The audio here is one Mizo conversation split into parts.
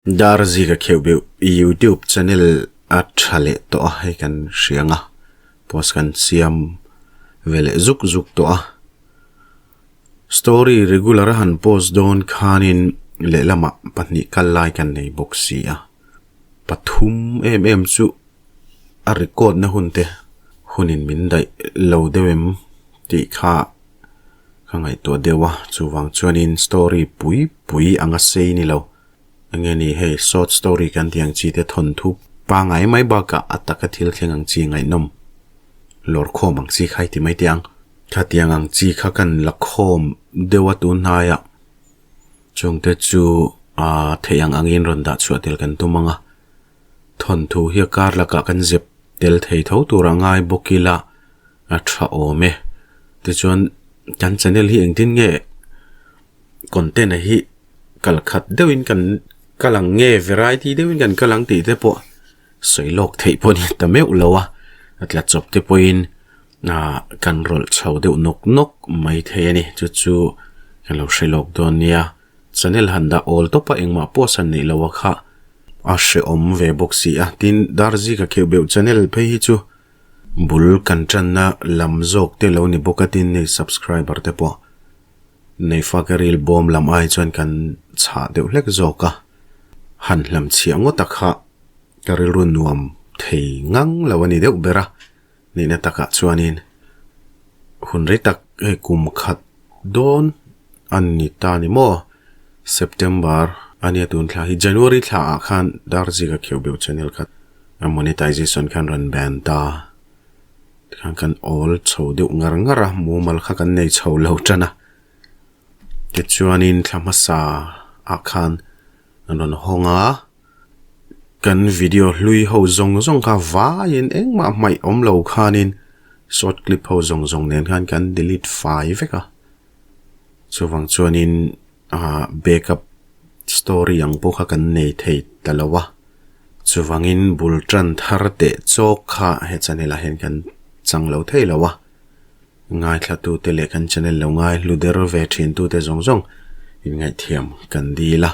Dar zika kheuh beuh youtube channel a tha leh tawh a hei kan hria ang a post kan siam ve leh zuk zuk tawh a story regular a han post dawn khanin lehlamah pahnih kal lai kan nei bawk si a pathum em em chu a record na hun te hunin min daih lo deuh em tih kha ka ngaihtuah deuh a chuvang chuanin story pui pui anga sei ni lo. Enge ni hei short story kan tih ang chi te thawnthu pangai mai bakah a taka thil thleng ang chi ngaihnawm lawr khawm ang chi kha i ti mai teh ang. Khatiang ang chi kha kan la khawm deuh a tun hnaiah chungte chu ah theih ang angin rawn dah chhuah tel kan tum ang a, thawnthu hi a kar lakah kan zep tel thei tho tur a ngai bawk ila a tha awm e. Tichuan kan channel hi engtin nge content a hi kal khat deuhin kan kal ang nge variety deuhin kan kal ang tih te pawh sawi lawk theih pawh a ni ta meuh lo a a tla chawp te pawhin ah kan rawlh chho deuh nawk nawk mai thei a ni chu chu ka lo hre lawk dawn nia channel han dah awl tawp a engmah pawh san neih loh a kha a hrehawm ve bawk si a tin Darzika kheuh beuh channel phei hi chu bul kan tanna lam zawk te lo ni bawk a tin hei subscriber te pawh. Neifa ka ril bawm lam ai chuan kan chhah deuh hlek zawk a, han hlam chhiah ngawt a kha ka rilru nuam thei ngang lo a ni deuh ber a, nihna takah chuanin hun rei tak hei kum khat dawn a ni ta ni maw September a nia tun thla hi January thla ah khan Darjika kheuh beuh channel kha a monetization khan rawn ban ta. Tikhan kan awl chho deuh ngar ngar a, mumal kha kan nei chho lo tan a. Tichuanin thla hmasa ah khan an rawn hawng a, kan video hlui ho zawng zawng kha vaiin engmah hmaih awm lo khanin short clip ho zawng zawng nen khan kan delete fai vek a. Chuvang chuanin ah backup story ang pawh kha kan nei thei ta lo a. Chuvangin bul tan thar teh chawk kha he channel ah hian kan chang lo thei lo a, ngaithla tute leh kan channel lo ngai hlu der ve thin tute zawng zawng in ngaihthiam kan dil a.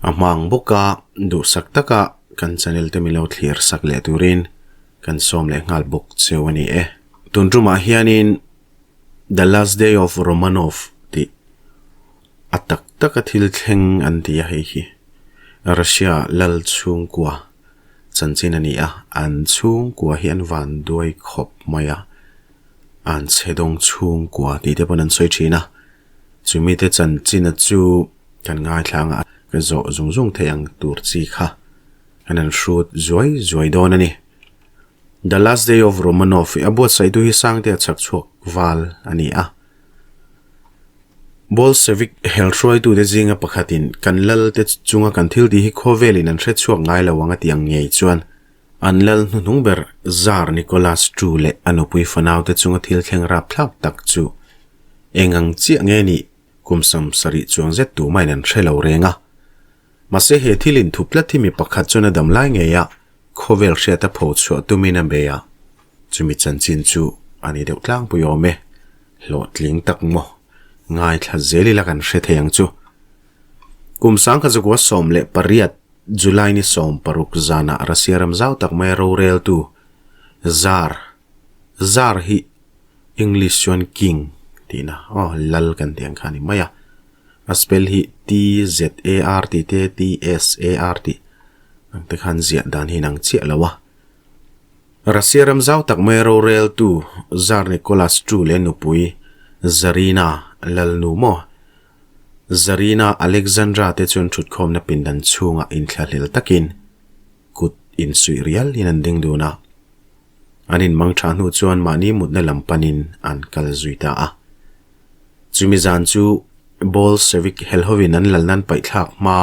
A hmang bawk a, duhsak taka kan channel te min lo thlir sak leh turin kan sawm leh nghal bawk cheu a ni e. Tun tumah hianin The Last Day of Romanov tih A tak taka thil thleng an ti a hei hi Russia lal chhungkua chanchin a ni a, an chhungkua hi an van duai khawp mai a, an chhe dawng chhungkua tih te pawn an sawi thin a, chumi te chanchina chu kan ngaithla ang a, ka zawh zung zung theih ang tur chi kha an han hrut zuai zuai dawn a ni. The Last Day of Romanov i a buatsaihtu hi Sangtea chhak chhuak val a ni a. Bolshevik helhruaitute zinga pakhatin kan lalte chunga kan thil tih hi khawvelin an hre chhuak ngai lo ang a tih ang ngei chuan an lal hnuhnung ber Tsar Nicholas ii leh a nupui fanaute chunga thil thleng rapthlak tak chu eng ang chiah nge nih kum 70 chuang zet tumahin an hre lo reng a. Mahse he thil inthup tlat hi mi pakhat chuan a dam lai ngei a, khawvel hriata pho chhuah tumin a bei a, chumi chanchin chu a ni deuh tlangpui awm e, hlawhtling tak maw, ngaithla zel ila kan hre thei ang chu. Kum 1918 July ni 16 zanah Russia ram zau tak maia roreltu Tsar, Tsar hi English chuan King tihna aw lal kan tih ang kha a ni mai a, a spell hi T-Z-A-R tih te T-S-A-R tih ang te khan ziah dan hi inang chiah lo a. Russia ram zau tak mai roreltu Tsar Nicholas ii leh nupui Tsarina Lalnu maw Tsarina Alexandra te chuan thutkhawmna pindan chhungah inthlahlel takin kut insuih rial in an ding dun a. An inmang tha hnu chuan mahni mutna lam panin an kal zui ta a. Chumi zan chu Bolshevik helhovin an lalna an paihthlak hma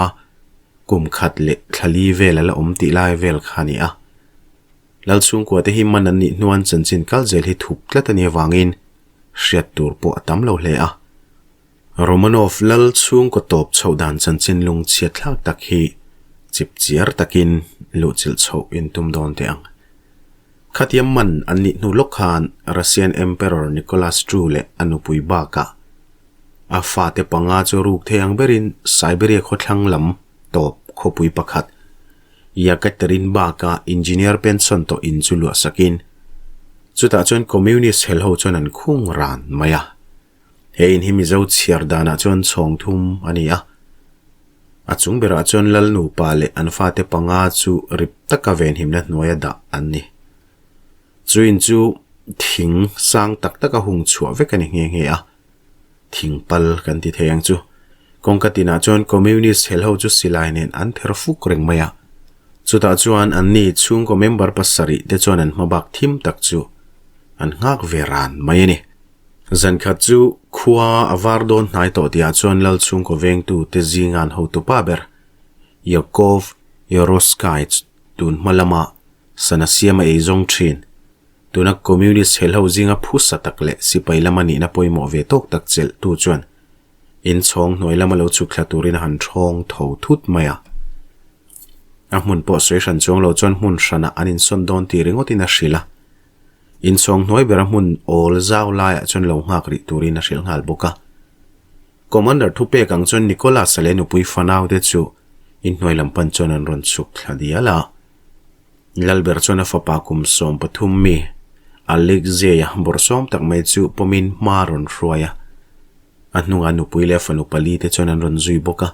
kum khat leh thla li vel a la awm tih lai vel kha a ni a. Lal chhungkua te hi man an nih hnuan chanchin kal zel hi thup tlat a nih avangin hriat tur pawh a tam lo hle a. Romanov lal chhungkaw tawp chhoh dan chanchin lungchhiat thlak tak hi chip chiar takin luhchilh chhoh in tum dawn teh ang. Khatia man an nih hnu lawk khan Russian Emperor Nicholas ii leh a nupui bakah a fate panga chu ruk thei ang berin Siberia khawthlang lam tawp khawpui pakhat Yekaterinburg-a engineer pension tawh in chu luah sakin chutah chuan Communist helho chuan an khung ran mai a. He in hi Mizo chhiar danah chuan chhawng thum a ni a. A chung berah chuan lal nupa leh an fate panga chu rip taka venhimna hnuaia dah an ni. Chu in chu thing sang tak taka hung chhuah vek a ni nghe nghe a. Thing pal kan ti thei ang chu. Kawngka tinah chuan Communist helho chu silai nen an ther fuk reng mai a. Chutah chuan anni chhungkaw member pasarih te chuan an hmabak thim tak chu an nghak ve ran mai a ni. Zan khat chu khua a var dawn hnai tawh tihah chuan lal chhungkaw vengtu te zinga an hotu pa ber Yakov Yarosky tun hma lama sana siama ei zawng thin. Tuna Communist helho zinga phusa tak leh sipai lama nihna pawimawh ve tawk tak chelh tu chuan inchhawng hnuai lama lo chhuk thla turin a han thawng tho thut mai a. A hmun pawh sawi hran chuang lo chuan hmun hranah an insawn dawn tih ringawtin a hrilh a. Inchhawng hnuai bera hmun awl zau laiah chuan lo nghak rih turin a hrilh nghal bawk a. Commander thupek ang chuan Nicholas-a leh nupui fanaute chu inhnuai lam pan chuan an rawn chhuk thla dial a. Lalber chuan a fapa kum 13 mi Alexei-a bawrhsawm tak mai chu pawmin hma a rawn hruai a. A hnungah nupui leh a fanu pali te chuan an rawn zui bawk a.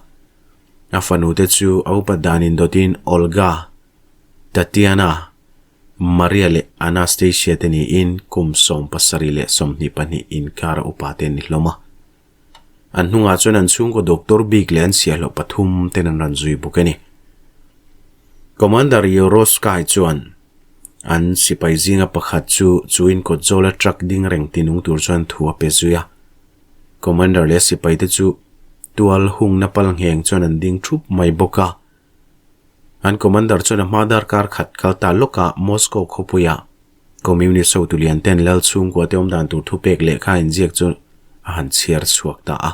A fanu te chu a upat danin dawtin Olga, Tatiana, Maria leh Anastasia te niin kum 17 leh 22 inkara upa te an ni hlawm a. An hnungah chuan an chhungkaw doctor bik leh an chhiahhlawh pathum ten an rawn zui bawk a ni. Commander Yorosky chuan an sipai zinga pakhat chu chu in kawt zawla truck ding reng tinung tur chuan thu a pe zui a. Commander leh sipai te chu tual hungna pal ngheng chuan an ding thup mai bawk a. An commander chuan a hma darkar khat kal ta lawkah Moscow khawpuiah Communist hotu lian ten lal chhungkua te awm dan tur thupek lehkha inziak chu a han chhiar chhuak ta a.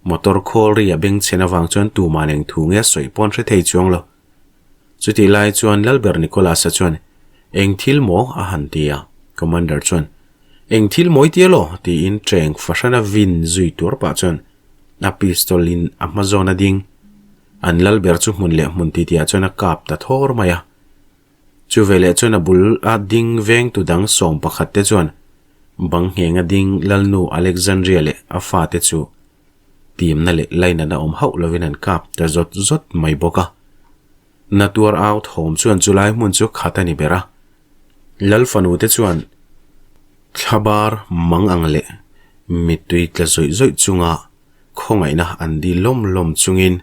Motor khawl ri a bengchhen avang chuan tuman eng thu nge a sawi pawn hre thei chuang lo. Chutih lai chuan Lalber Nicholas-a chuan eng thil maw a han ti a, Commander chuan eng thil mawi tia law tiin ṭeng fahrana vin zui tur pah chuan a pistol in a hma zawn a ding. An Lalber chu hmun leh hmun titiah chuan a kap ta thawr mai a. Chu veleh chuan a bul a ding vengtu dang 11 te chuan bang ngheng a ding Lalnu Alexandria leh a fate chu timna leh lainatna awm hauh lovin an kap ta zawt zawt mai bawk a. Na tuar au thawm chuan chulai hmun chu khat a ni ber a. Lal fanu te chuan thlabar mang ang leh mittui tla zawih zawih chunga khawngaihna an dil lawm lawm chungin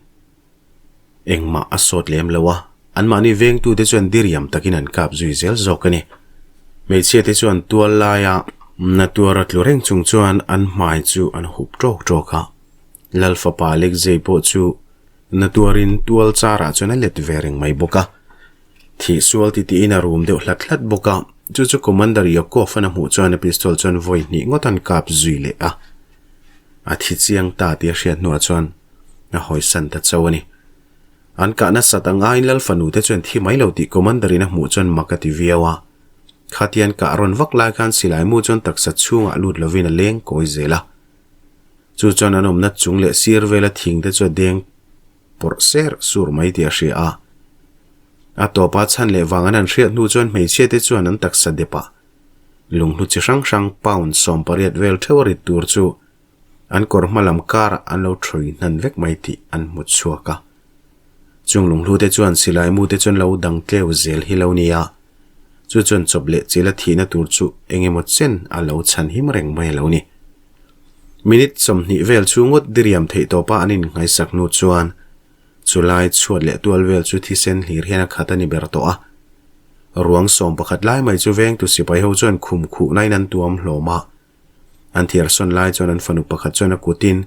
Engmah a sawt lem lo a, anmahni vengtute chuan diriam takin an kap zui zel zawk a ni. Hmeichhiate chuan tual laia na tuara tlu reng chung chuan an hmai chu an hup tawk tawk a. Lal fapa Alexei pawh chu na tuarin tual charah chuan a let ve reng mai bawk a. Thih sual ti tiin a rum deuh hlat hlat bawk a, chu chu Commander Yakov-a'n a hmuh chuan a pistol chuan vawi hnih ngawt an kap zui leh a. A thi chiang ta tih a hriat hnuah chuan a hawisan ta chauh a ni. An kah nasat ang aiin Lal fanu te chuan thi mai lo tih Commander in a hmuh chuan mak a ti viau a. Khatian kah rawn vak lai khan silai mu chuan taksa chhungah lut lovin a leng kawi zel a. Chu chuan an awmna chung leh sir vela thing te chu a deng pawrh ser sur mai tih a hria a. A tawpa chhan leh vang an han hriat hnu chuan hmeichhia te chuan an taksa depah lunghlu chi hrang hrang pound 18 vel theuh a rit tur chu An kawr hma lam karah an lo thawi hnan vek mai tih an hmu chhuak a. Chung lunghlu te chuan silai mu te chuan lo dang tleu zel hi lo nia. Chu chuan chawp leh chila thihna tur chu eng emaw chen a lo chhan him reng mai a lo ni. Minute 20 vel chu ngawt diriam theih tawpa an inngaisak hnu chuan chulai chhuat leh tual vel chu thisen hlir hian a khat a ni ber tawh a. Ruang 11 lai mai chu vengtu sipai ho chuan khum khuhnain an tuam hlawm a. An thiarsawn lai chuan an fanu pakhat chuan a kutin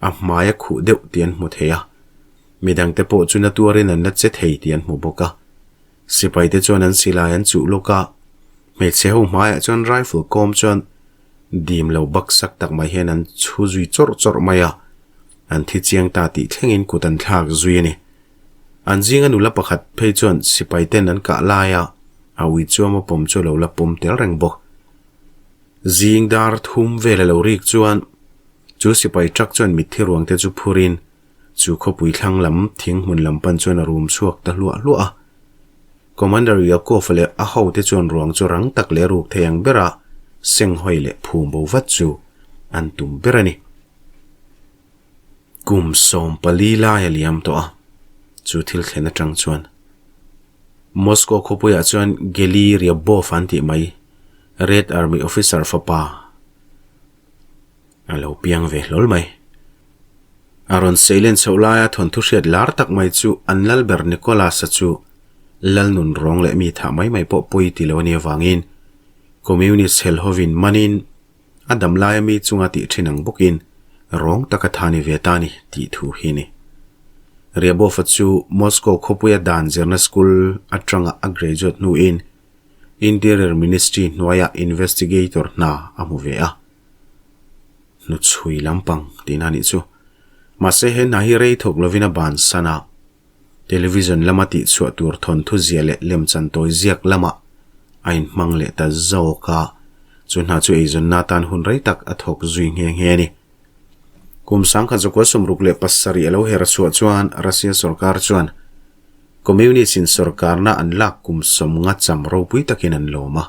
a hmai a khuh deuh tih an hmu thei a. Midangte pawh chu na tuarin an la che thei tih an hmu bawk a. Sipaite chuan an silai an chuh lawk a. Hmeichhe ho hmaiah chuan rifle kawm chuan dim lo baksak tak mai hian an chhu zui chawrh chawrh mai a. An thi chiang ta tih thlengin kut an thlak zui a ni. An zinga nula pakhat phei chuan sipaiten an kah laia a ui chuam a pawm chu a lo la pawm tel reng bawk. Zing dar thum vel a lo rik chuan chu sipai truck chuan mitthi ruang te chu phurin Chu khawpui thlang lam thing hmun lam pan chuan a rum chhuak ta hluah hluah a. Commander Yakov leh a hote chuan ruang chu rang tak leh ruk thei ang bera senghawi leh phum bo vat chu an tum ber a ni. Kum 14 lai a liam tawh a, chu thil thlen atang chuan Moscow khawpuiah chuan Geli Ryabov an tih mai Red Army officer fapa a lo piang ve hlawl mai. A rawn seilen chhoh laia thawnthu hriat lar tak mai chu an lalber Nicholas-a chu lalnun rawng leh mi thah mai mai pawh pawi ti lo a nih avangin Communist hel hovin manin a dam laia mi chunga tih thin ang bawkin rawng taka tha ni ve ta ni tih thu hi ni. Ryabov-a chu Moscow khawpuia dan zirna school atanga a graduate hnuin Interior Ministry hnuaia investigator hna a hmu ve a. Hnuchhui lampang tihna a nih chu. Mahse he hna hi rei thawk lovin a bansan a. Television lama tihchhuah tur thawnthu ziah leh lemchan tawi ziak lamah a inhmang leh ta zawk a, chu hna chu eizawnna atan hun rei tak a thawk zui nghe nghe a ni. Kum 1967 a lo her chhuah chuan Russia sorkar chuan Communist in sorkarna an lak kum 50 cham ropui takin an lawm a.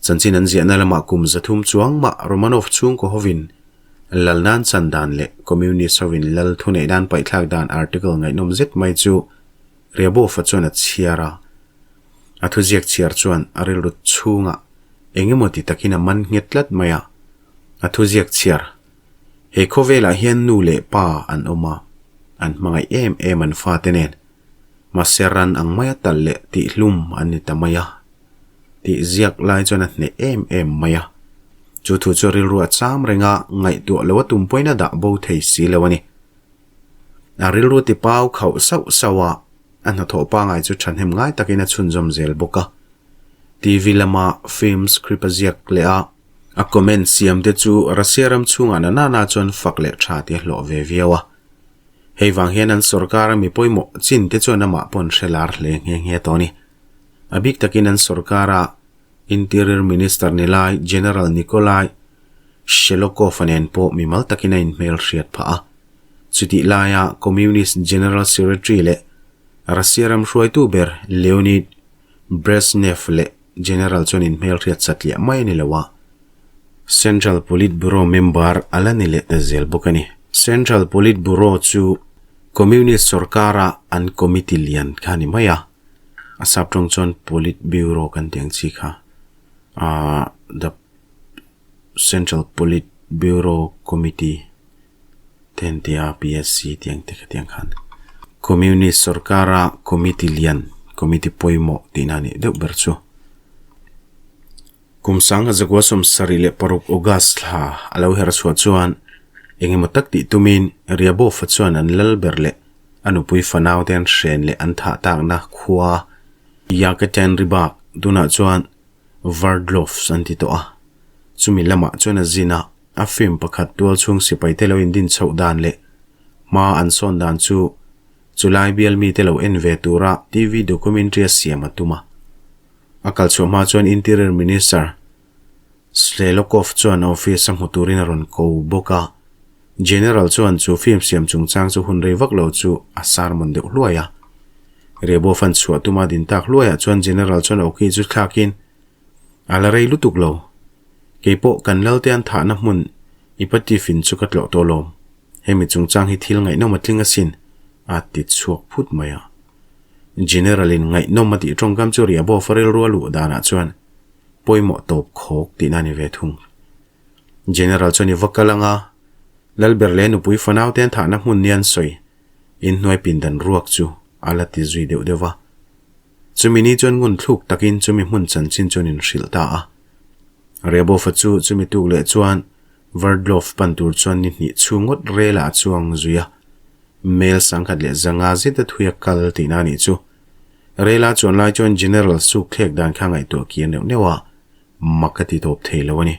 Chanchin an ziahna lamah kum 300 chuang mah Romanov chhungkaw hovin lal nan chan dan leh Communist hovin lal thuneih nan paihthlak dan article ngaihnawm zet mai chu Ryabov-a chuan a chhiar a. A thuziak chhiar chuan a rilru chhungah eng emaw ti takin a man nghet tlat mai a. A thuziak chhiar, He khawvelah hian nu leh pa an awm a, an hmangaih em em an fate nen. Mahse ran ang maia talh leh tihhlum an ni ta mai a. Tih ziak lai chuan a hneh em em mai a. Chu thu chu rilru a cham reng a, ngaihtuah lo a tum pawhin a dah bo thei si lo a ni. A rilru ti pau khauh sauh sauh a, a hnathawh pangai chu thahnem ngai takin a chhunzawm zel bawk a. TV lama film script a ziak leh a, a comment siam te chu Russia ram chhungah na nana chuan fak leh tha tih a hlawh ve viau a. Hei vang hian an sorkara mi pawimawh chin te chuan amah pawh an hre lar hle nghe nghe tawh a ni. A bik takin an sorkara Interior Minister ni lai General Nikolai Shelokov-a nen pawh mimal takin a inhmel hriat phah a. Chutih laia Communist General Secretary leh Russia ram hruaitu ber Leonid Brezhnev leh General chuan inhmel hriat satliah mai a ni lo a, Central Politburo member a la ni leh ta zel bawk a ni. Central Politburo chu Communist sorkara an committee lian kha a ni mai a. A sap tawng chuan Politburo kan tih ang chi kha ahh the Central Politburo Committee te an ti a PSC tih ang te kha tiang khan Communist sorkara committee lian committee pawimawh tihna a nih deuh ber chu. Kum 1976 August thla a lo her chhuah chuan eng emaw tak tih tumin Ryabov-a chuan an lal ber leh a nupui fanau te an hren leh an thah takna khua Yekaterinburg tunah chuan Sverdlovsk an ti tawh a. Chumi lamah chuan a zin a, a film pakhat tual chhung sipai te lo indin chhoh dan leh hma an sawn dan chu chulai bial mite lo en ve tura TV documentary a siam a tum a. A kal chhuah hma chuan Interior Minister Shlelokov chuan office a hmu turin a rawn ko bawk a. General chuan chu film siam chungchang chu hun rei vak lo chu a sermon deuh hluai a. Ryabov an chhuah tuma din tak hluaiah chuan General chuan awki chu thlakin a la rei lutuk lo. Kei pawh kan lalte an thahna hmun Ipatif in chu ka tlawh tawh lawm. Hemi chungchang hi thil ngaihnawm a tling asin a ti chhuak phut mai a. General in ngaihnawm a tih tawngkam chu Ryabov a rilru a luh danah chuan pawimawh tawp khawk tihna a ni ve thung. General chuan i va kal anga Lalber leh nupui fanau te an thahna hmun nia an sawi inhnuai pindan ruak chu a la ti zui deuh deuh va. Chumi ni chuan ngun thluk takin chumi hmun chanchin chuan inhrilh ta a. Ryabov-a chu chumi tuk leh chuan Sverdlov pan tur chuan ni hnih chhung ngawt relah a chuang zui a. Mel 1100 zet a thui a kal tihna a nih chu. Rela chuan lai chuan General suk thlek dan kha ngaihtuah kir neuh neuh a, mak a ti tawp thei lo a ni.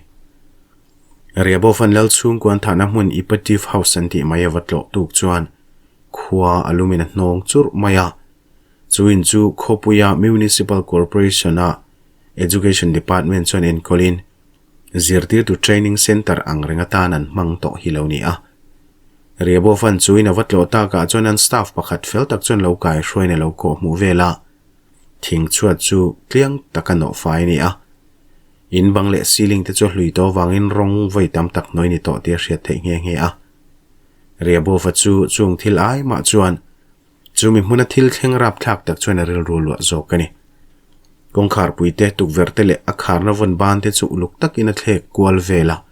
Ryabov an lal chhungkua an thahna hmun Ipativ House an tih mai a va tlawh tuk chuan khua a lumin a hnawng churh mai a. Chu in chu khawpuia Municipal Corporation-a Education Department chuan enkawlin zirtirtu training centre ang reng atan an hmang tawh hi lo ni a. Riabawvan chuin a va tlawh takah chuan an staff pakhat fel tak chuan lo kai hruaiin a lo kawh hmuh vel a. Thing chhuat chu tliang taka nawh fai a ni a. In bang leh ceiling te chu a hlui tawh avangin rawng vawi tam tak hnuai ni tawh tih a hriat theih nghe nghe a. Riabawva chu chung thil ai mah chuan chumi hmuna thil thleng rapthlak tak chuan a rilru luah zawk a ni. Kawngkhar pui te, tukverh te leh a kharna vawn ban te chu uluk takin a thlek kual vel a.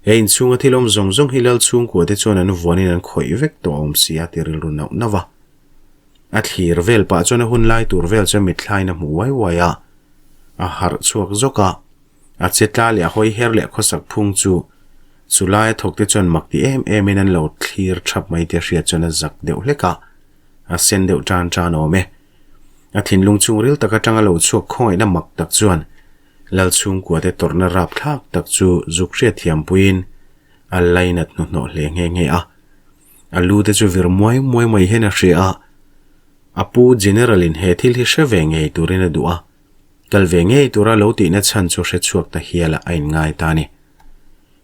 He inchhunga thil awm zawng zawng hi lal chhungkua te chuan an vuanin an khawih vek tawh awm si a ti rilru nauh nauh a. A thlir vel pah chuan a hun lai tur vel chuan mitthlain a hmu uai uai a, a harh chhuak zawk a. A che tla leh a hawi her leh khawsak phung chu chu laia thawk te chuan mak ti em em in an lo thlir thap mai tih a hriat chuan a zak deuh hlek a, a sen deuh tan tan awm e. A thinlung chhungril tak atanga lo chhuak khawngaihna mak tak chuan Lal chhungkuate tawrhna rapthlak tak chu zuk hriatthiam puiin a lainat hnuhnawh hle nghe nghe a. A lu te chu vir muai muai mai hian a hria a, a pu General in he thil hi hre ve ngei turin a duh a, kal ve ngei tura lo tihna chhan chu hre chhuak ta hial a a inngai ta a ni.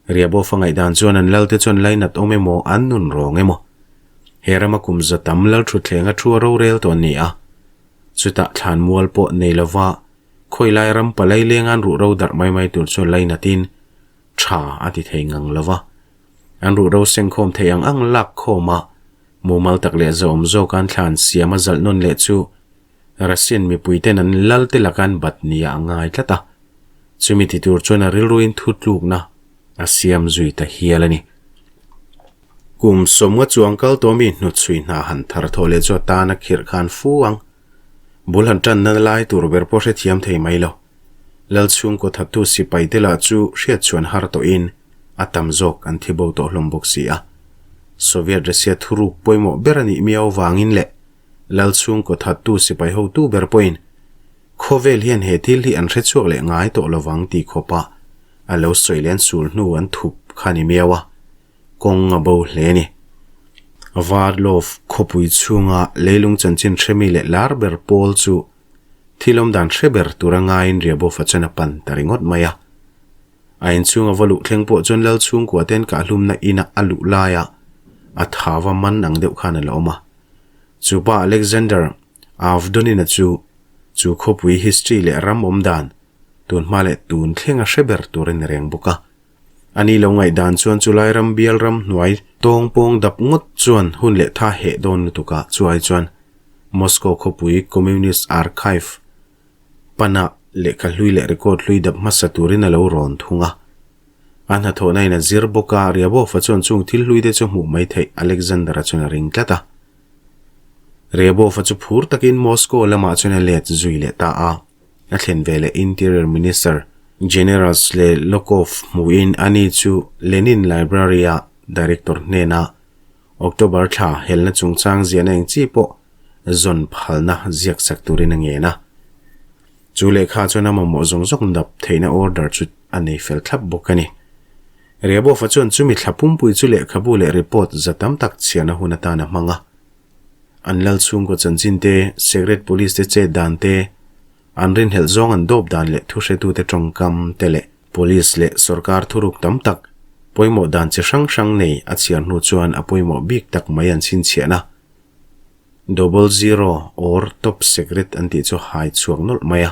Riabawfa ngaihdan chuan an lal te chuan lainat awm emaw an nun rawng emaw he rama kum za tam lal thutthleng a thu a rorel tawh an ni a, chutah thlan mual pawh nei lova Khawilai ram palai leng an ruh ro darh mai mai tur chu lainatin tha a ti thei ngang lo va. An ruh ro sengkhawm thei ang ang lak khawm a, mumal tak leh zawm zawk an thlan siam a zalh nawn leh chu Russian mipui ten an lal te laka an bat nia a ngai tlat a. Chumi ti tur chuan a rilruin thutlukna a siam zui ta hial a ni. Kum sawmnga chuang kal tawh mi hnutchhui hna han thar thawh leh chu a tan a khirh khan fu ang. Bul han tanna lai tur ber pawh hrethiam thei mai lo. Lal chhungkaw thattu sipai te lah chu hriat chhuan har tawhin a tam zawk an thi bo tawh hlawm bawk si a. Soviet Russia thuruk pawimawh ber a nih miau vangin leh Lal chhungkaw thattu sipai hotu ber pawhin khawvel hian he thil hi an hrechhuak leh ngai tawh lovang tih khawpa a lo sawi leh an sul hnu an thup kha ni miau a. Kawng a bo hle a ni. Vardlov khawpui chhunga leilung chanchin hremi leh lar ber pawl chu thil awm dan hre ber tura ngaiin Ryabov-a chuan a pan ta ringawt mai a. A inchhunga va luh thleng pawh chuan lal chhungkua ten kahhlumna inah a luh laia a thava man ang deuh khan a la awm a. Chu pa Alexander Avdonin-a chu chu khawpui history leh ram awm dan tun hma leh tun thlenga hre ber tur a ni reng bawk a. A ni lo ngaihdan chuan chulai ram bial ram hnuai tawng pawng dap ngawt chuan hun leh tha heh dawn lutuk a, chuai chuan Moscow khawpui Communist Archive pana lehkha hlui leh record hlui dap hmasa turin a lo rawn thung a. A hnathawhna in a zir bawk a, Ryabov-a chuan chung thil hlui te chu hmuh mai theih Alexander-a chuan a ring tlat a. Ryabov-a chu phur takin Moscow lamah chuan a let zui leh ta a. A thlen veleh Interior Minister General Shlelokov hmuhin ani chu Lenin Library-a Director hnena October thla helna chungchang ziahna eng chi pawh zawn phalna ziak sak turin a ngen a. Chu lehkha chuan a mamawh zawng zawng dap theihna order chu a nei fel thlap bawk a ni. Ryabov-a chuan chumi thla pumpui chu lehkhabu leh report za tam tak chhiarna hun atan a hmang a. An lal chhungkaw chanchin te, Secret Police te chet dan te, an rinhlelh zawng an dawp dan leh thuhretute tawngkam te leh Police leh sawrkar thuruk tam tak pawimawh dan chi hrang hrang nei a chhiar hnu chuan a pawimawh bik tak mai an chhinchhiahna Double Zero or Top Secret an tih chu hai chhuak nawlh mai a.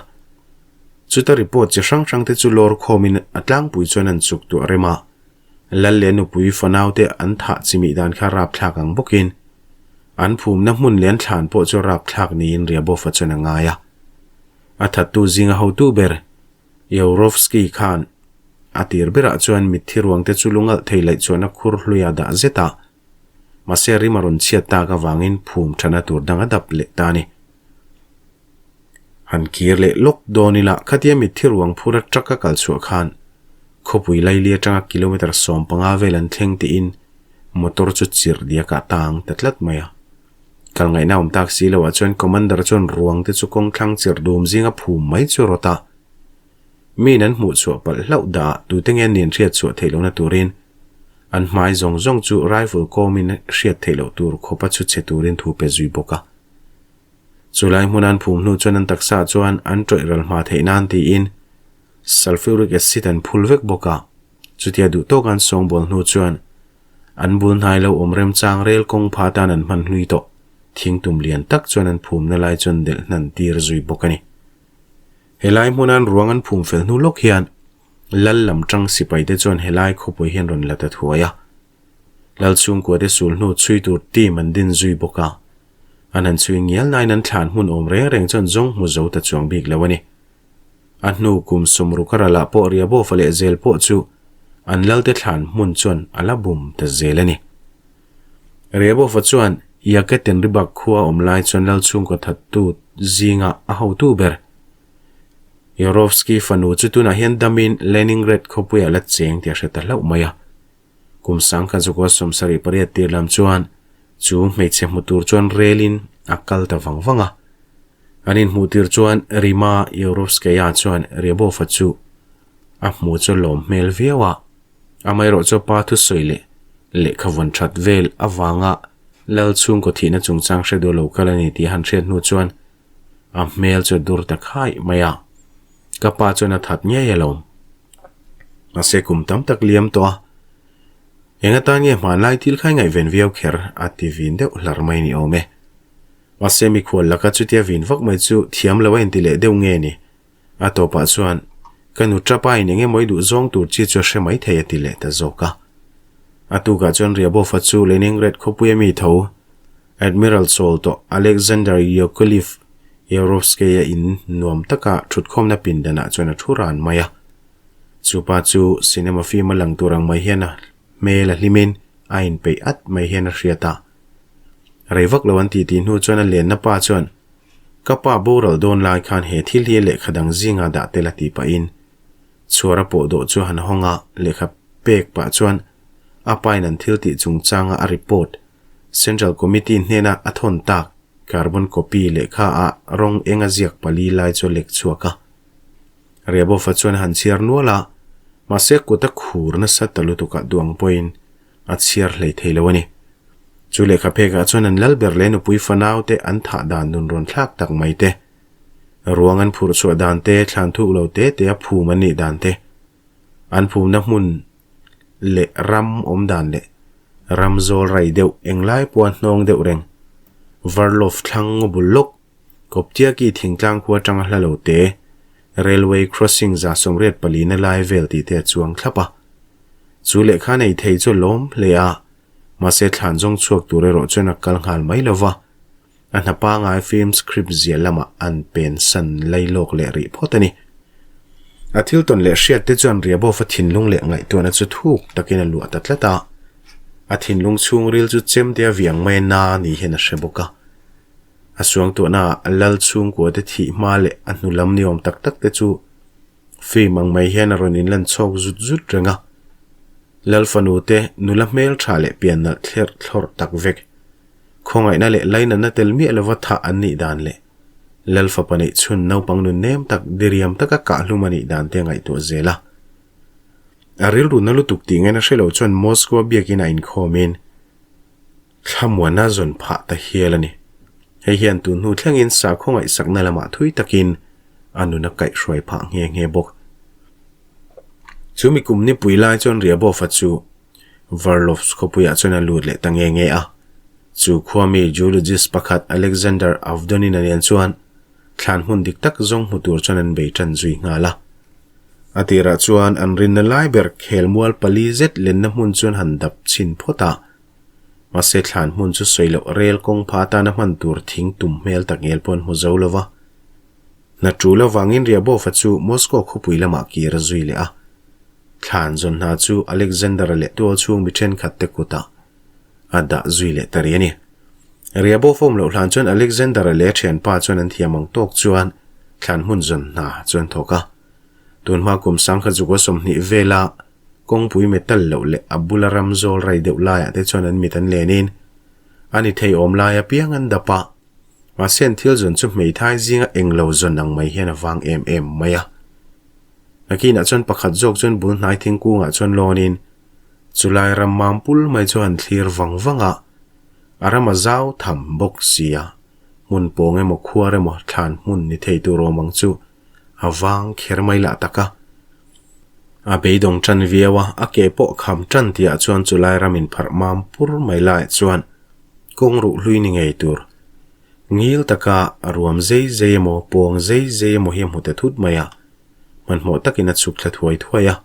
Chuta report chi hrang hrang te chu lawr khawmin a tlangpui chuan an chuk tuah rem a. Lal leh nupui fanaute an thah chimih dan kha rapthlak ang bawkin an phumna hmun leh an thlan pawh chu rapthlak niin Ryabov-a chuan a ngai a. A thattu zinga hotu ber Yourovsky khan a tir berah chuan mitthi ruangte chu lungalh thei laih chuan a khur hluia dah zet a, mahse rim a rawn chhiat tak avangin phum thana tur dang a dap leh ta a ni. Han kir leh lawk dawn ila khatia mitthi ruang phur ataka a kal chhuah khan khawpui laili atanga kilometre 15 vel an thleng tiin motor chu chirh diak ah tang ta tlat mai a. Kal ngaihna awm tak si loh ah chuan commander chuan ruang te chu kawng thlang chirh dum zinga phum mai chu rawt a. Miin an hmuh chhuah palh hlauh dah ah tute nge an inhriat chhuah theih lohna turin an hmai zawng zawng chu rifle kawmin hriat theih loh tur khawpa chhu chhe turin thu pe zui bawk a. Chulai hmun an phum hnu chuan an taksa chuan an tawih ral hma theih nan tiin sulfuric acid an phul vek bawk a, chutia duh tawk an sawngbawl hnu chuan An bul hnai lo awm remchang rel kawng pha tan an hman hlui tawh. Thing tum lian tak chuan an phumna lai chuan delh hnan tir zui bawk a ni. Helai hmuna an ruang an phum fel hnu lawk hian Lal lam tang sipai te chuan helai khawpui hi an rawn la ta thuai a. Lal chhungkua te sul hnu chhui tur team an din zui bawk a. An han chhui ngial nain an thlan hmun awm reng reng chuan zawng hmu zo ta chuang bik lo a ni. A hnu kum sawmruk a ralah pawh Riabawfa leh zel pawh chu an Lalte thlan hmun chuan a la bum ta zel a ni. Riabawfa chuan Yekateribak khua awm lai chuan Lal chhungkaw thattu zinga a hotu ber Yorovsky fanu chu tunah hian damin Leningrad khawpuiah la cheng tih a hre ta hlauh mai a. Kum sangkhat zukua 78 tir lam chuan chu hmeichhe hmu tur chuan relin a kal ta vang vang a. An inhmuh tir chuan Rima Yorovskaya chuan Ryabov-a chu a hmu chu lawm hmel viau a. Amaherawh chu pa thusawi leh lehkha vawn that vel avanga Lal chhungkaw thihna chungchang hre duh lo kal a ni tih a han hriat hnu chuan a hmel chu a dur ta khai mai a. Ka pa chuan a that ngei alawm. Mahse kum tam tak liam tawh a, eng atan nge hmanlai thil kha i ngaihven viau kher a ti vin deuh hlar mai ni awm e. Mahse mikhual laka chutia vin vak mai chu thiam lo a inti leh deuh nge ni? A tawpah chuan ka nu tapa in eng emaw i duh zawng tur chi chu a hre mai thei a ti leh ta zawk a. A tukah chuan Ryabov-a chu Leningrad khawpui a mi tho Admiral chawl tawh Alexander Yakovlev Yarovsky-a in nuam taka thutkhawmna pindanah chuan a thu ran mai a. Chu pa chu cinema film a lang tur ang mai hian a hmel a hlimin a inpeih at mai hian a hriat a. Rei vak lo an tih tih hnu chuan a lenna pa chuan, Ka pa boral dawn lai khan he thil hi lehkha dang zinga dah tel a tih pahin chhuar a pawh dawh chu a han hawng a, lehkha pek pah chuan a pain an thil tih chungchanga a report Central Committee hnena a thawn tak carbon copy lehkha ah rawng eng a ziak pali lai chu a lek chhuak a. Ryabov-a chuan a han chhiar nual a, mahse kut a khur nasa ta lutuk ah duang pawhin a chhiar hlei thei lo a ni. Chu lehkha phekah chuan an lal ber leh nupui fanau te an thah dan nun rawn thlak tak mai te, ruang an phurh chhuah dan te, thlan thuk lo te te a phum an nih dan te, an phumna hmun leh ram awm dan leh ram zawl rai deuh englai pawha hnawng deuh reng Varlov thlang ngaw bul lawk Koptiaki thingtlang khua atanga hla lo te Railway crossing 184 na lai vel tih te a chuang thlap a. Chu lehkha nei thei chu a lawm hle a, mahse thlan zawng chhuak tur erawh chuan a kal nghal mai lo va. A hna pangai film script zia lamah an pen san lai lawk leh rih phawt a ni. A thil tawn leh hriat te chuan Ryabov-a thinlung leh ngaihtuahna chu thuk takin a luah ta tlat a. A thinlung chhungril chu chemte a viang mai a na ni hian a hre bawk a. A suangtuahna ah lal chhungkua te thih hma leh a hnu lam ni awm tak tak te chu film ang mai hian a rawn inlan chhawk zut zut reng a. Lal fanu te nula hmel tha leh pian nalh thlerh thlawrh tak vek. Khawngaihna leh lainatna tel miah lova thah an nih dan leh Lal fapa neih chhun naupang nun nem tak diriam taka kahhlum a nih dan te a ngaihtuah zel a. A rilru na lutuk tih ngaihna hre lo chuan Moscow biakin a inkhawmin thlamuana zawn phah ta hial a ni. Hei hian tun hnu thlengin sakhaw ngaihsakna lamah thui takin a nun a kaihhruai phah nghe nghe bawk. Chu mi kum nipui lai chuan Ryabov-a chu Varlovsk khawpuiah chuan a lut leh ta nge nge a. Chu khua mi geologist pakhat Alexander Avdonin a nen chuan thlan hmun dik tak zawng hmu tur chuan an bei tan zui nghal a. A tirah chuan an rinna lai ber khelmual pali zet lenna hmun chuan han dap chhin phawt a. Mahse thlan hmun chu sawi loh rel kawng pha atana hman tur thing tum hmel tak ngel pawh an hmu zo lo va. Hna tul avangin Ryabov-a chu Moscow khawpui lamah kir a zui leh a. Thlan zawn hna chu Alexander-a leh tual chhung mi thenkhat te kutah a dah zui leh ta rih a ni. Ryabov awm loh hlan chuan Alexander-a leh a thianpa chuan an thiam ang tawk chuan thlan hmun zawn hna chu an thawk a. Tunhma kum 1920 vela kawngpui metal loh leh a bula ram zawl rai deuh laiah te chuan an mit an lenin a ni thei awm lai apiang an dap a. Mahse an thil zawn chu hmeithai zinga englo zawn ang mai hian a vang em em mai a. Nakinah chuan pakhat zawk chuan bul hnai thingkungah chuan lawnin chulai ram mam pul mai chu han thlir vang vang a, a ram a zau tham bawk si a, hmun pawng emaw khuar emaw thlan hmun ni thei tur awm ang chu a vang kher mai lah tak a. A beidawng tan viau a, a ke pawh kham tan tihah chuan chulai ram inpharh mam pur mai laiah chuan kawng ruh hlui ni ngei tur ngil taka ruam zei zei emaw pawng zei zei emaw hi a hmu ta thut mai a, hmanhmawh takin a chhuk thla thuai thuai a.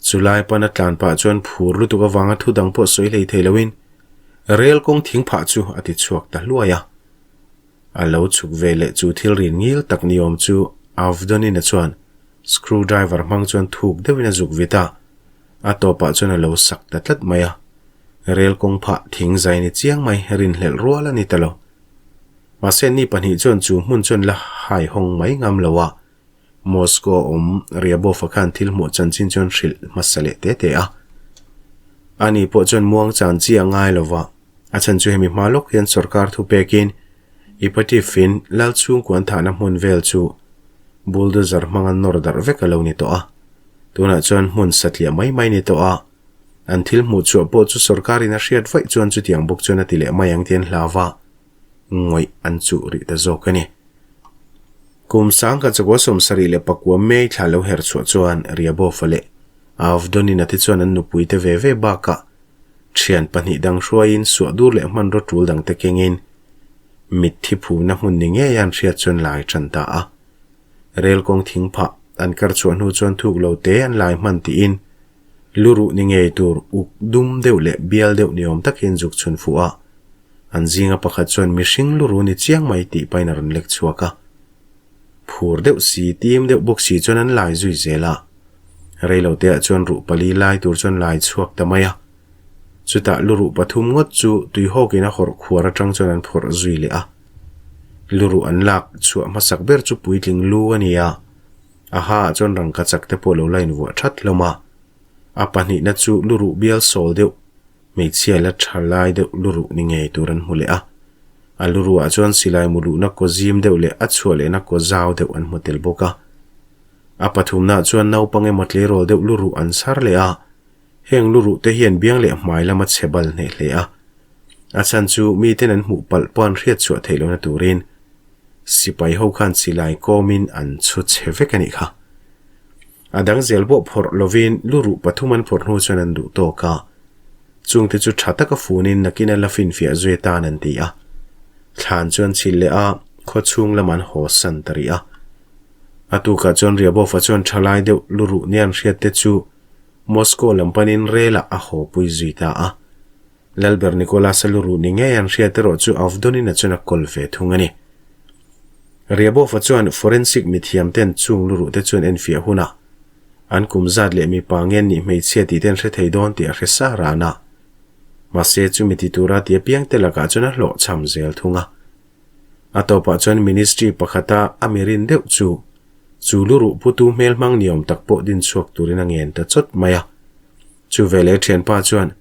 Chulai pana tlan pah chuan phur lutuk avanga thu dang pawh sawi hlei thei loin rel kawng thing phah chu a ti chhuak ta hluai a. A lo chhuk ve leh chu thil rin ngil tak ni awm chu Avdonina chuan screw driver hmang chuan thuk deuhin a zuk vit a, a tawpah chuan a lo sak ta tlat mai a. Rel kawng phah thing zai ni chiang mai rinhlelh rual a ni ta lo. Mahse ni pahnih chuan chu hmun chuan la haihawng mai ngam lo a, Moscow awm Ryabov-a khan thil hmuh chanchin chuan hrilh hmasa leh te te a. Ani pawh chuan muang chan chi a ngai lo va, a chhan chu hemi hma lawk hian sorkar thu pekin Ipatif-in lal chhungkua an thahna hmun vel chu bulldozer hmanga nawr darh vek a lo ni tawh a. Tunah chuan hmun satliah mai mai ni tawh a, an thil hmuh chhuah pawh chu sorkarin a hriat vaih chuan chutiang bawk chuan a ti leh mai ang tih an hlau va, ngawih an chuh rih ta zawk a ni. Kum sangkhat chakua 74 May thla lo her chhuah chuan Ryabov-a leh Avdonina te chuan an nupuite ve ve bakah thian pahnih dang hruaiin suah dur leh hmanraw tul dangte kengin mitthi phumna hmun ni ngei an hriat chuan lai tan ta a. Rel kawng thing phah an kar chhuah hnu chuan thuk lo te an lai hman tiin lu ruh ni ngei tur uk dum deuh leh bial deuh ni awm takin zuk chhun fuh a. An zinga pakhat chuan mihring lu ru ni chiang mai tih pain a rawn lek chhuak a. Phur deuh si, tim deuh bawk si chuan an lai zui zel a. Reilo teah chuan ruh pali lai tur chuan lai chhuak ta mai a. Chutah lu ruh pathum ngawt chu tuihawkin a hawrh khuar atang chuan an phawrh zui leh a. Lu ruh an lak chhuah hmasak ber chu puitling lu a ni a. A ha ah chuan rangka chak te pawh lo la invuah that hlawm a. A pahnihna chu lu ruh bial sawl deuh Hmeichhia la tha lai deuh luruh ni ngei tur an hmu leh a. A luruhah chuan silai mu luhna kaw zim deuh leh a chhuah lehna kaw zau deuh an hmu tel bawk a. A pathumnaah chuan naupang emaw tleirawl deuh luruh an chhar leh a. Heng luruh te hian biang leh hmai lama chhe bal hneh hle a. A chhan chu miten an hmuh palh pawh an hriat chhuah theih lohna turin sipai ho khan silai kawmin an chhu chhe vek a nih kha. A dang zel pawh phawrh lovin luruh pathum an phawrh hnu chuan an duh tawk a. Chungte chu tha taka funin nakin a la finfiah zui atan an ti a. Thlan chu an chhilh leh a, khaw chhung lam an haw san ta rih a. A tukah chuan Ryabov-a chuan thalai deuh luruh nia an hriat te chu Moscow lam panin relah a haw pui zui ta a. Lalber Nicholas-a luruh ni ngei an hriat erawh chu Avdonina chuan a kawl ve thung a ni. Ryabov-a chuan forensic mithiam ten chung luruh te chuan enfiah hunah an kum zat leh mipa nge nih hmeichhia tih te an hre thei dawn tih a hre sa ran a. Mahse chumi ti tura ti apiang te lakah chuan a hlawhchham zel thung a. A tawpah chuan ministry pakhata a mirin deuh chu chu luruh putu hmel hmang niawm tak pawh din chhuak turin a ngen ta chawt mai a. Chu veleh thianpa chuan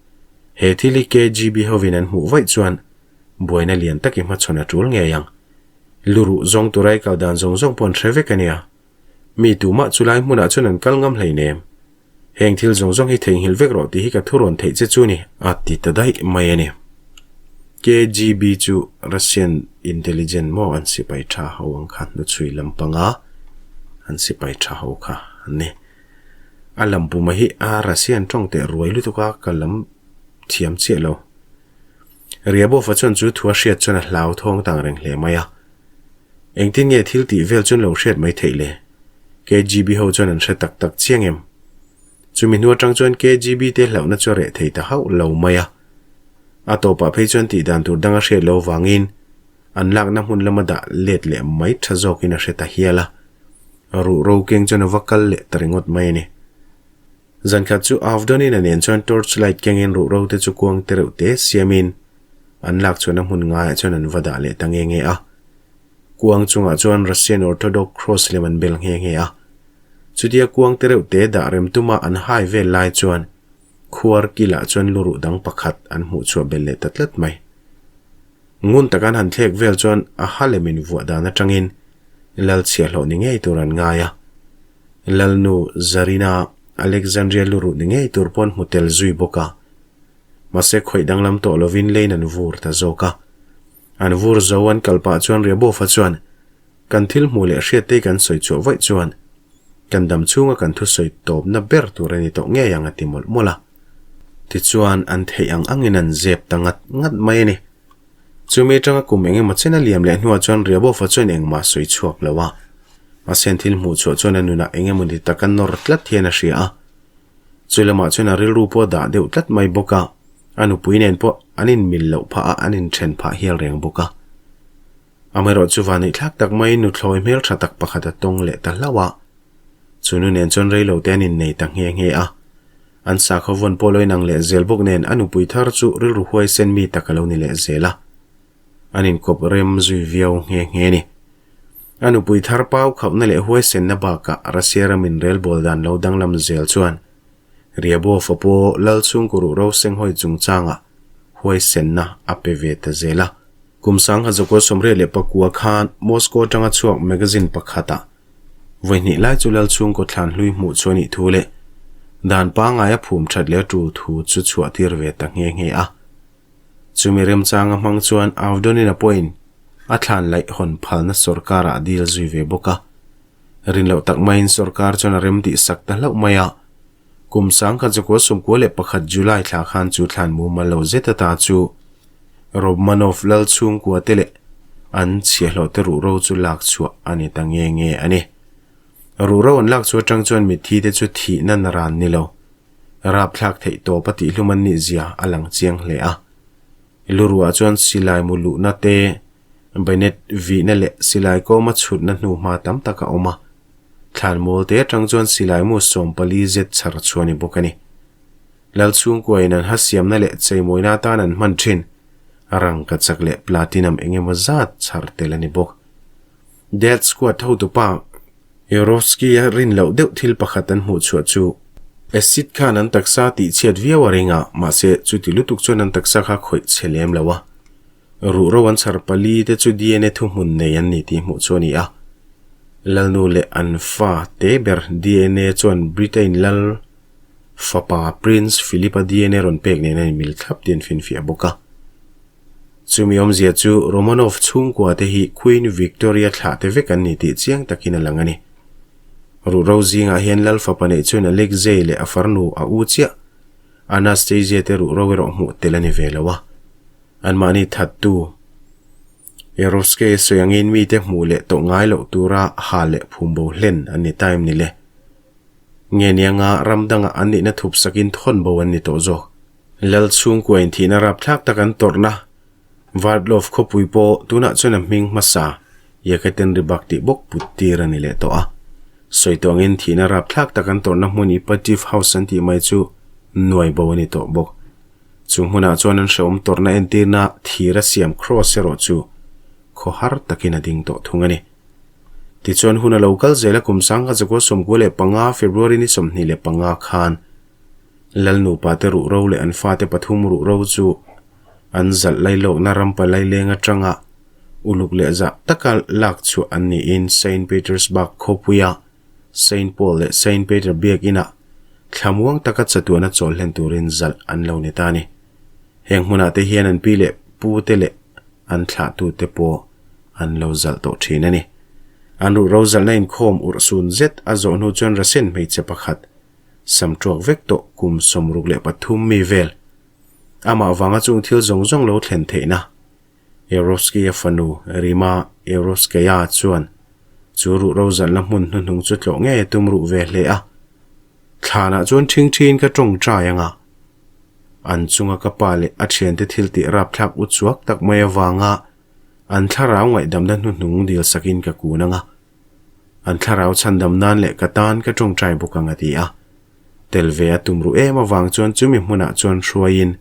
he thil hi KGB hovin an hmuh vaih chuan buaina lian tak i hmachhawn a tul ngei ang. Luruh zawng tura i kal dan zawng zawng pawh an hre vek a nia. Mi tumah chulai hmunah chuan an kal ngam hleinem. Heng thil zawng zawng hi theihnghilh vek rawh tih hi ka thurawn theih che chu ni. A ti ta daih mai a ni. KGB chu Russian intelligent maw an sipai tha ho ang kha hnuchhui lampanga an sipai tha ho kha an ni. A lampuma hi a Russian tawng teh ruai lutuk a ka lam thiam chiah lo. Ryabov-a chuan chu thu a hriat chuan a hlauthawng tang reng hle mai a. Engtin nge thil tih vel chuan lo hriat mai theih le? KGB ho chuan an hre tak tak chiang em? Chumi hnu atang chuan KGB te hlauhna chu a reh thei ta hauh lo mai a. A tawpah phei chuan tih dan tur dang a hriat lo vangin an lakna hmun lama dah let leh mai tha zawkin a hre ta hial a. Ruh ro keng chuan a va kal leh ta ringawt mai a ni. Zankhat chu Avdonina nen chuan torch light kengin ruh ro te chu kuang te reuh te siamin an lak chhuahna hmun ngaiah chuan an va dah leh ta nge nge a. Kuang chungah chuan Russian Orthodox cross lem an bel nghe nghe a. Chutia kuang te reuh te dah rem tuma an hai vel lai chuan khuar kilah chuan luruh dang pakhat an hmuh chhuah bel leh ta tlat mai. Ngun taka an han thlek vel chuan a ha lemin vuah dan atangin lal chhiahhlawh ni ngei tur an ngai a. Lalnu Zarina Alexandria luruh ni ngei tur pawh an hmu tel zui bawk a. Mahse khawih danglam tawh lovin leiin an vur ta zawk a. An vur zo an kal pah chuan Ryabov-a chuan, Kan thil hmuh leh hriattei kan sawi chhuah vaih chuan Kan dam chhunga kan thusawi tawpna ber tur a ni tawh ngei ang a ti mawlh mawlh a. Tichuan, an theih ang angin an zep ta ngat ngat mai a ni. Chumi atanga kum eng emaw chen a liam leh hnuah chuan Riabova chuan engmah sawi chhuak lo a. Mahse an thil hmuh chhuah chuan a nunah eng emaw ni taka nawr tlat hian a hria a. Chu lamah chuan a rilru pawh a dah deuh tlat mai bawk a, a nupui nen pawh an inmil loh phah a, an inthen phah hial reng bawk a. Amaherawh chu van eihthlak tak maiin nuthlawi hmel tha tak pakhat a tawng leh ta hlauh a. Chu nu nen chuan reilo te an innei ta nghe nghe a. An sakhaw vawn pawh lo inang leh zel bawk nen a nupui thar chu rilru huaisen mi tak a lo ni leh zel a. An inkawp rem zui viau nghe nghe a ni. A nupui thar pau khauhna leh huaisenna bakah Russia ram inrelbawl dan lo danglam zel chuan Riabov a pawh lal chhungkaw ruh ro senghawi chungchangah huaisenna a pe ve ta zel a. Kum sangha zakua 84 khan Moscow atanga chhuak magazine pakhatah vawihnih lai chu lal chhungkaw thlan hlui hmuh chu a nih thu leh dan pangngaia phum that leh a tul thu chu chhuah tir ve ta nghe nghe a. Chumi remchanga hmang chuan Avdonin a pawhin a thlan laih hawn phalna sawrkarah a dil zui ve bawk a. Rin loh tak maiin sawrkar chuan a rem tih sak ta hlauh mai a. Kum 1991 July thla khan chu thlan mumal lo zet ata chu Robmanov lal chhungkua te leh an chhiahhlawh te ruhro chu lak chhuah a ni ta nge nge a ni. Ruhro an lak chhuah atang chuan mitthi te chu thihna naran ni lo, rapthlak theih tawp a tihhlum an nih zia a lang chiang hle a. Luruah chuan silai mu luhna te, bayonet vihna leh silai kawma chhutna hnuhma tam tak a awm a. Thlan mawl te atang chuan silai mu 40 zet chhar chhuah a ni bawk a ni. Lal chhungkuain an hasiamna leh cheimawina atan an hman thin rangkachak leh platinum eng emaw zat chhar tel a ni bawk. Death Squad hotupa Yorovsky-a rin loh deuh thil pakhat an hmuh chhuah chu acid khan an taksa tihchhiat viau a ring a, mahse chuti lutuk chuan an taksa kha khawih chhe lem lo a. Ruhro an chhar pali te chu dna thuhmun nei an ni tih hmuh chu a ni a. Lalnu leh an fa te ber dna chuan Britain lal fapa Prince Philip-a dna rawn pek nen a inmil thlap tih an finfiah bawk a. Chumi awmzia chu Romanov chhungkua te hi Queen Victoria thlah te vek an ni tih chiang takin a lang a ni. Ruhro zingah hian lal fapa neih chuan Alexei leh a farnu a u chiah Anastasia te ruhro erawh hmuh tel a ni ve lo a. Anmahni thattu Eroske sawi angin mite hmuh leh tawh ngai loh tura hal leh phum bo hlen an ni ta em ni le? Nge nianga ram dangah an nihna thup sakin thawn bo an ni tawh zawk. Lal chhungkua inthihna rapthlak tak an tawrhna Vardlov khawpui pawh tunah chuan a hming hmasa Yekatenribak tih bawk put tir a ni leh tawh a. Sawi tawh angin thihna rapthlak tak an tawrhna hmun Ipativ House an tih mai chu nuai bo a ni tawh bawk. Chu hmunah chuan an hrehawm tawrhna entirna thir a siam cross erawh chu khaw har takin a ding tawh thung a ni. Tichuan hun a lo kal zel a kum 1995 February ni 25 khan Lal nupa te ruh ro leh an fate pathum ruh ro chu an zalh lailawkna rampa laileng atanga uluk leh zah taka lak chhuah an niin Saint Petersburg khawpuia Saint Paul leh Saint Peter biakinah thlamuang taka chatuana chawl hlen turin zalh an lo ni ta a ni. Heng hmunah te hian an pi leh pu te leh an thlahtute pawh an lo zalh tawh thin a ni. An ruh ro zalhna inkhawm urhsun zet a zawh hnu chuan Rasen hmeichhe pakhat sam tuak vek tawh kum 63 mi vel amah vanga chung thil zawng zawng lo thlen theihna Erovsky-a fanu Rima Erovskaya chuan chu ruh ro zalhna hmun hnuhnung chu tlawh ngei a tum ruh ve hle a. Thlanah chuan ṭhing ṭhiin ka ṭawngṭai anga an chunga ka pa leh a ṭhiante thil tih rapthlak u chuak tak mai avanga an thlarau ngaihdamna hnuhnung dil sakin ka kun anga an thlarau chhandam nan leh ka tan ka ṭawngṭai bawk ang a ti a. Tel ve a tum ruh em avang chuan chumi hmunah chuan hruaiin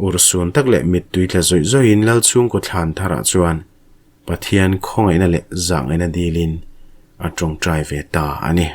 Urhsun tak leh mittui tla zawih zawihin Lal chhungkaw thlan tharah chuan Pathian khawngaihna leh zahngaihna dilin a tawngtai ve ta a ni.